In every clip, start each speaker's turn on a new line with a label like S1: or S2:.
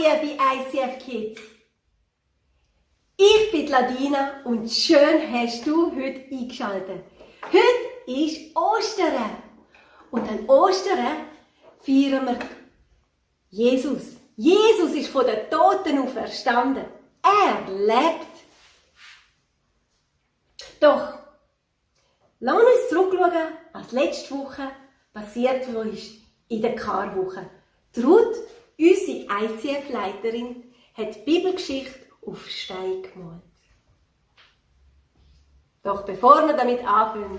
S1: liebe ICF Kids! Ich bin Ladina und schön hast du heute eingeschaltet. Heute ist Ostern und an Ostern feiern wir Jesus. Jesus ist von den Toten auferstanden. Er lebt. Doch, lass uns zurückschauen, was letzte Woche passiert ist in der Karwoche. Ruth, unsere ICF-Leiterin, hat die Bibelgeschichte auf Stein gemalt. Doch bevor wir damit anfangen,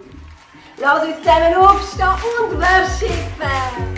S1: lass uns zusammen aufstehen und worshipen!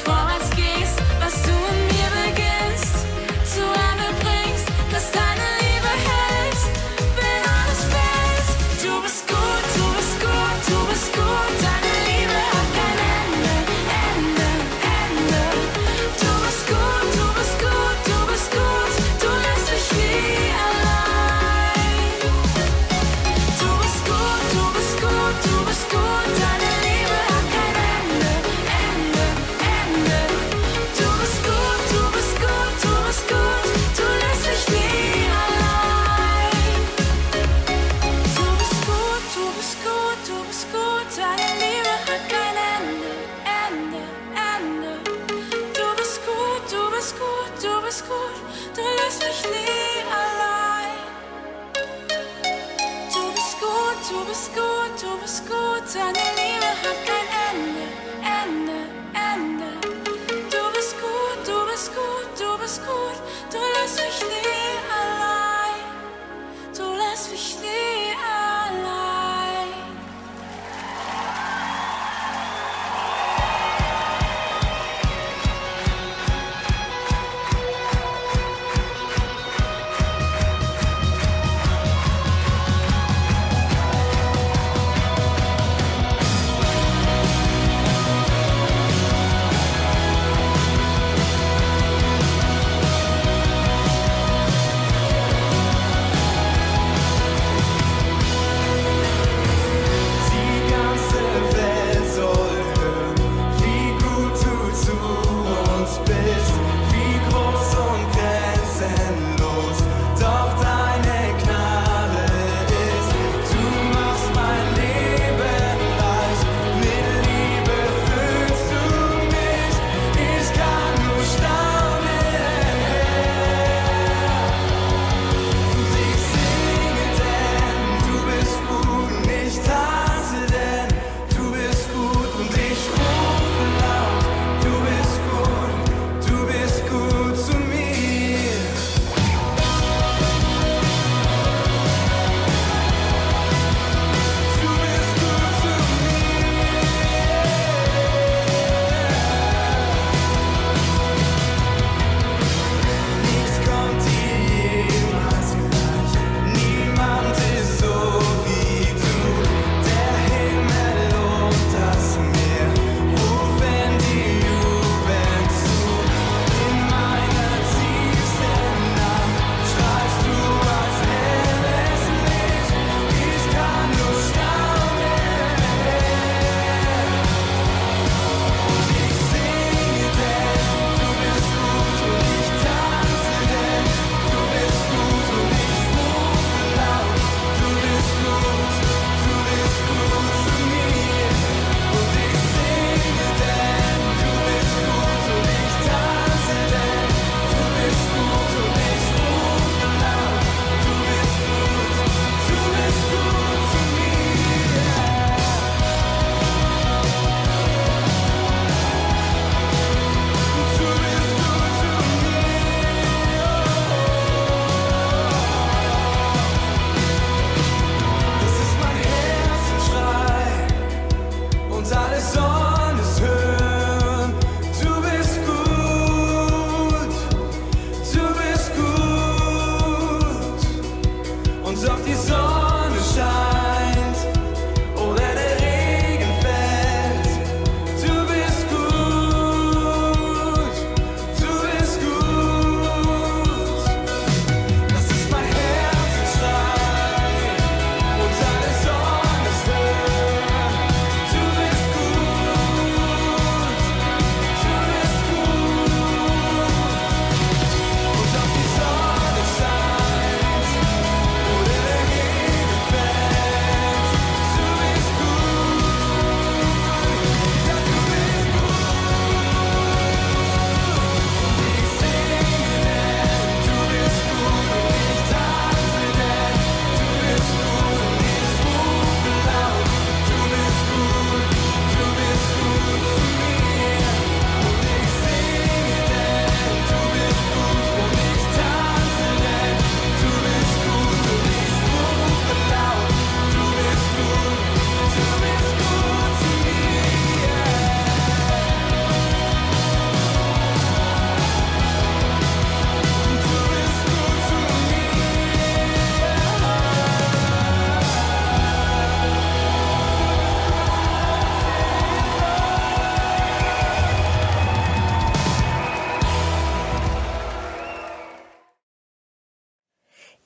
S2: Vorwärts gehst, was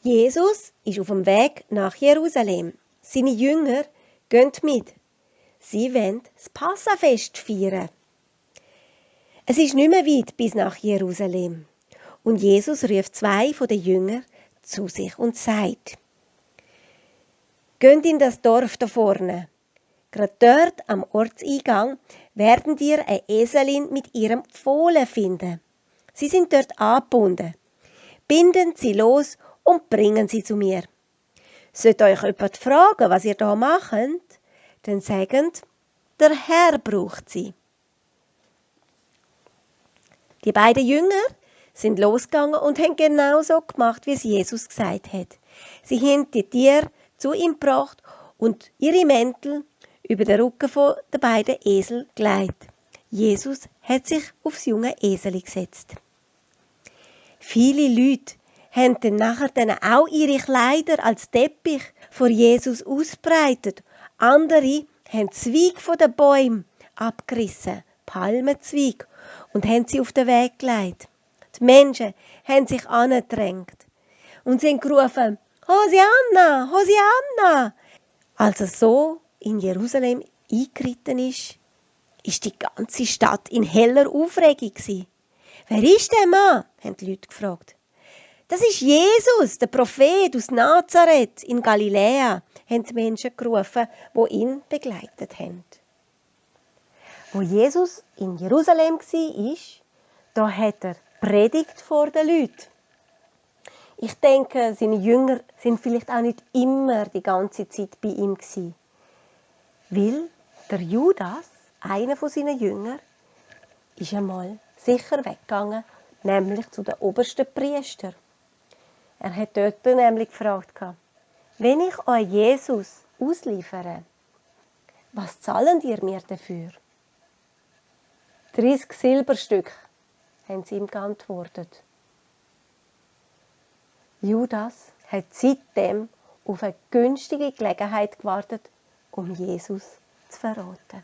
S2: Jesus ist auf dem Weg nach Jerusalem. Seine Jünger gehen mit. Sie wollen das Passafest feiern. Es ist nicht mehr weit bis nach Jerusalem. Und Jesus ruft 2 von den Jüngern zu sich und sagt: Geht in das Dorf da vorne. Gerade dort am Ortseingang werden ihr eine Eselin mit ihrem Fohlen finden. Sie sind dort angebunden. Binden sie los und bringen sie zu mir. Sollte euch jemand fragen, was ihr da macht, dann sagt, der Herr braucht sie. Die beiden Jünger sind losgegangen und haben genau so gemacht, wie es Jesus gesagt hat. Sie haben die Tiere zu ihm gebracht und ihre Mäntel über den Rücken der beiden Esel gelegt. Jesus hat sich aufs junge Esel gesetzt. Viele Leute haben dann nachher auch ihre Kleider als Teppich vor Jesus ausbreitet. Andere haben Zweige von den Bäumen abgerissen, Palmenzweige, und haben sie auf den Weg gelegt. Die Menschen haben sich angedrängt und sind gerufen: Hosianna, Hosianna! Als er so in Jerusalem eingeritten ist die ganze Stadt in heller Aufregung gewesen. Wer ist der Mann? Haben die Leute gefragt. Das ist Jesus, der Prophet aus Nazareth in Galiläa, haben die Menschen gerufen, die ihn begleitet haben. Wo Jesus in Jerusalem war, da hat er predigt vor den Leuten. Ich denke, seine Jünger sind vielleicht auch nicht immer die ganze Zeit bei ihm gewesen. Weil der Judas, einer von seinen Jüngern, ist einmal sicher weggegangen, nämlich zu den obersten Priestern. Er hat dort nämlich gefragt: Wenn ich euch Jesus ausliefere, was zahlen ihr mir dafür? 30 Silberstück, haben sie ihm geantwortet. Judas hat seitdem auf eine günstige Gelegenheit gewartet, um Jesus zu verraten.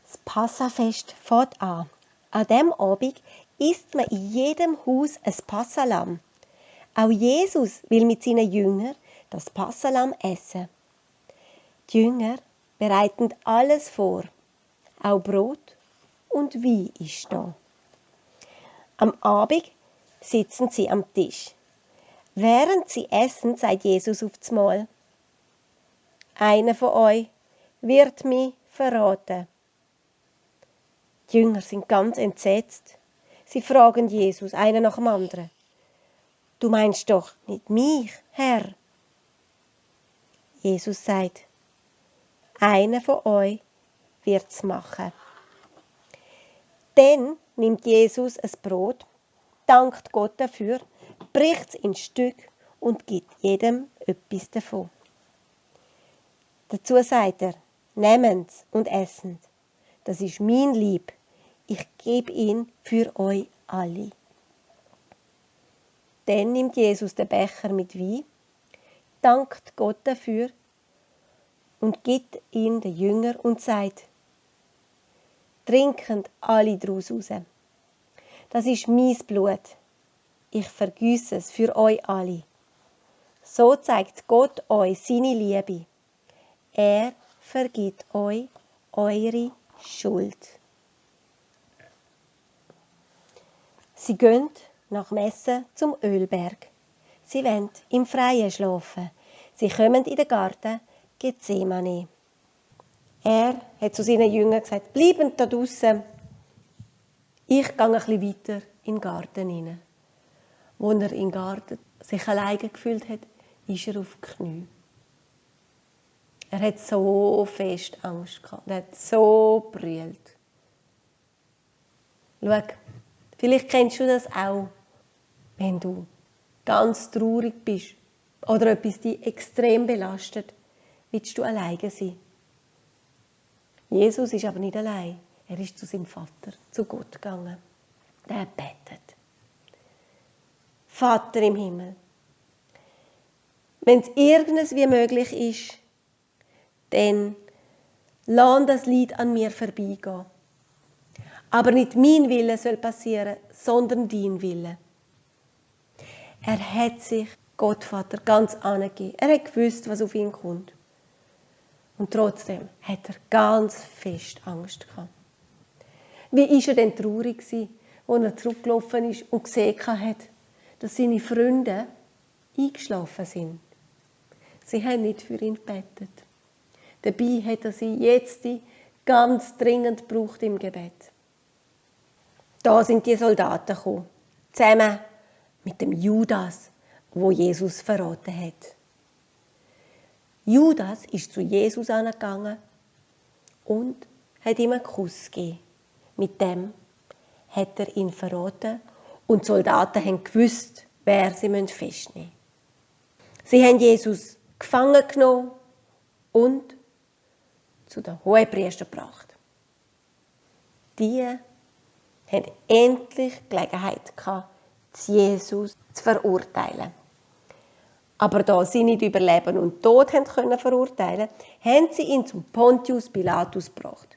S2: Das Passafest fängt an. An diesem Abend isst man in jedem Haus ein Passahlamm. Auch Jesus will mit seinen Jüngern das Passahlamm essen. Die Jünger bereiten alles vor. Auch Brot und Wein ist da. Am Abend sitzen sie am Tisch. Während sie essen, sagt Jesus auf das Mahl: Einer von euch wird mich verraten. Die Jünger sind ganz entsetzt. Sie fragen Jesus, einer nach dem anderen: Du meinst doch nicht mich, Herr? Jesus sagt: Einer von euch wird's machen. Dann nimmt Jesus ein Brot, dankt Gott dafür, bricht es in Stück und gibt jedem etwas davon. Dazu sagt er: Nehment's und essen's. Das ist mein Leib. Ich gebe ihn für euch alle. Dann nimmt Jesus den Becher mit Wein, dankt Gott dafür und gibt ihn den Jüngern und sagt: Trinket alle daraus raus. Das ist mein Blut. Ich vergüsse es für euch alle. So zeigt Gott euch seine Liebe. Er vergibt euch eure Schuld. Sie gehen nach dem Essen zum Ölberg. Sie wollen im Freien schlafen. Sie kommen in den Garten Gethsemane. Er hat zu seinen Jüngern gesagt: Bleibt da draussen. Ich gehe ein bisschen weiter in den Garten hinein. Als er im Garten sich alleine gefühlt hat, ist er auf die Knie. Er hat so fest Angst gehabt. Er hat so gebrüllt. Schau, vielleicht kennst du das auch, wenn du ganz traurig bist oder etwas dich extrem belastet, willst du alleine sein. Jesus ist aber nicht allein. Er ist zu seinem Vater, zu Gott gegangen. Er betet: Vater im Himmel, wenn es irgendwas wie möglich ist, dann lass das Leid an mir vorbeigehen. Aber nicht mein Wille soll passieren, sondern dein Wille. Er hat sich Gottvater ganz angegeben. Er hat gewusst, was auf ihn kommt. Und trotzdem hat er ganz fest Angst gehabt. Wie war er denn traurig, als er zurückgelaufen ist und gesehen hat, dass seine Freunde eingeschlafen sind. Sie haben nicht für ihn gebetet. Dabei hat er sie jetzt ganz dringend gebraucht im Gebet. Da sind die Soldaten gekommen, zusammen mit dem Judas, wo Jesus verraten hat. Judas ist zu Jesus angegangen und hat ihm einen Kuss gegeben. Mit dem hat er ihn verraten und die Soldaten haben gewusst, wer sie festnehmen müssen. Sie haben Jesus gefangen genommen und zu den Hohenpriestern gebracht. Die haben endlich Gelegenheit gehabt, Jesus zu verurteilen. Aber da sie nicht über Leben und Tod können verurteilen, haben sie ihn zum Pontius Pilatus gebracht.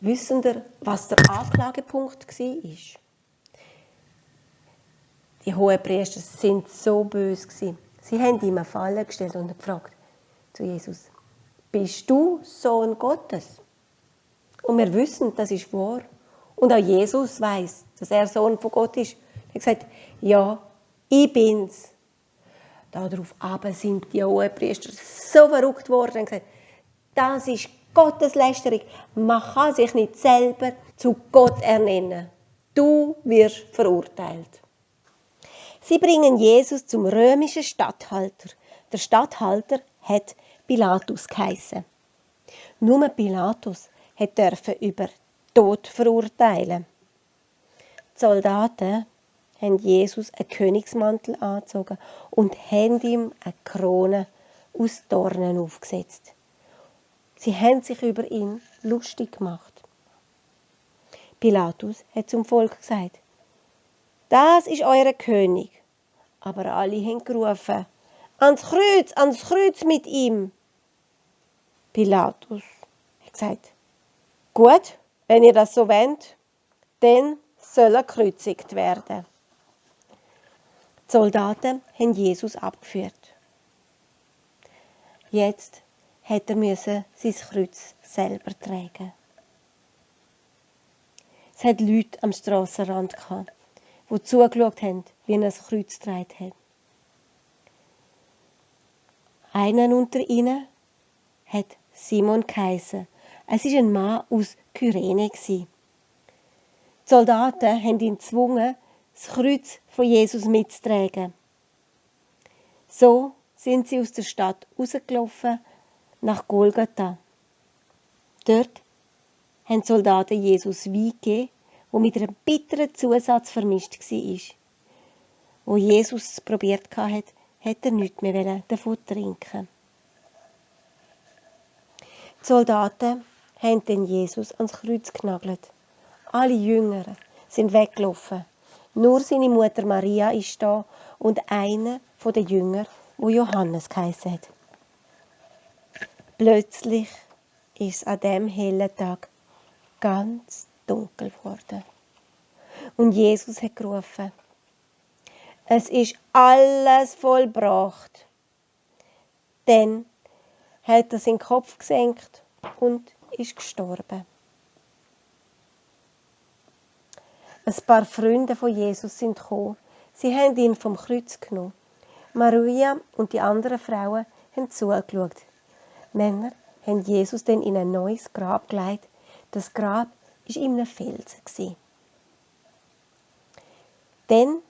S2: Wissen ihr, was der Anklagepunkt war? Die Hohenpriester waren so böse. Sie haben ihm eine Falle gestellt und gefragt zu Jesus: Bist du Sohn Gottes? Und wir wissen, das ist wahr. Und auch Jesus weiß, dass er Sohn von Gott ist. Er hat gesagt: Ja, ich bin's. Darauf aber sind die Hohenpriester so verrückt worden und gesagt: Das ist Gotteslästerung. Man kann sich nicht selber zu Gott ernennen. Du wirst verurteilt. Sie bringen Jesus zum römischen Statthalter. Der Statthalter hat Pilatus geheissen. Nur Pilatus durfte über Tod verurteilen. Die Soldaten haben Jesus einen Königsmantel angezogen und haben ihm eine Krone aus Dornen aufgesetzt. Sie haben sich über ihn lustig gemacht. Pilatus hat zum Volk gesagt: Das ist euer König. Aber alle haben gerufen: ans Kreuz mit ihm. Pilatus hat gesagt: Gut, wenn ihr das so wollt, dann soll er gekreuzigt werden. Die Soldaten haben Jesus abgeführt. Jetzt hätte er sein Kreuz selber tragen. Es hat Leute am Strassenrand gehabt, die zugeschaut haben, wie er das Kreuz getragen hat. Einer unter ihnen hat Simon geheissen. Es war ein Mann aus Kyrene. Die Soldaten haben ihn gezwungen, das Kreuz von Jesus mitzutragen. So sind sie aus der Stadt rausgelaufen nach Golgatha. Dort haben die Soldaten Jesus Wein gegeben, der mit einem bitteren Zusatz vermischt war. Wo Jesus es probiert hatte, hätte er nichts mehr davon trinken. Die Soldaten haben den Jesus ans Kreuz genagelt. Alle Jünger sind weggelaufen. Nur seine Mutter Maria ist da und einer der Jünger, der Johannes geheissen hat. Plötzlich ist es an diesem hellen Tag ganz dunkel geworden. Und Jesus hat gerufen: Es ist alles vollbracht. Dann hat er seinen Kopf gesenkt und ist gestorben. Ein paar Freunde von Jesus sind gekommen. Sie haben ihn vom Kreuz genommen. Maria und die anderen Frauen haben zugeschaut. Männer haben Jesus dann in ein neues Grab gelegt. Das Grab war in einem Felsen. Dann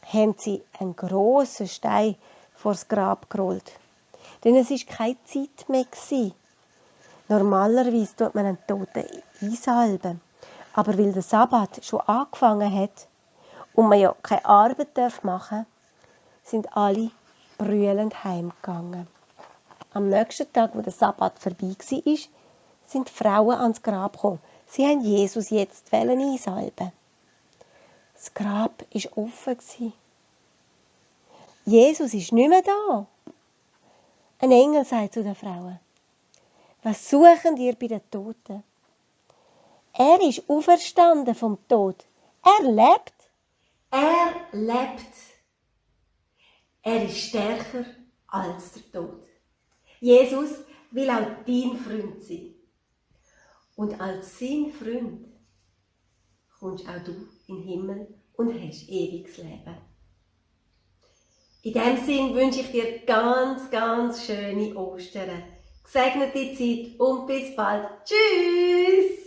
S2: haben sie einen grossen Stein vor das Grab gerollt. Denn es war keine Zeit mehr. Normalerweise tut man einen Toten einsalben. Aber weil der Sabbat schon angefangen hat und man ja keine Arbeit machen darf, sind alle brüllend heimgegangen. Am nächsten Tag, wo der Sabbat vorbei war, sind die Frauen ans Grab gekommen. Sie wollten Jesus jetzt einsalben. Das Grab war offen. Jesus ist nicht mehr da. Ein Engel sagt zu den Frauen: Was suchen ihr bei den Toten? Er ist auferstanden vom Tod. Er lebt.
S1: Er lebt. Er ist stärker als der Tod. Jesus will auch dein Freund sein. Und als sein Freund kommst auch du in den Himmel und hast ewiges Leben. In diesem Sinn wünsche ich dir ganz, ganz schöne Ostern. Gesegnete Zeit und bis bald. Tschüss!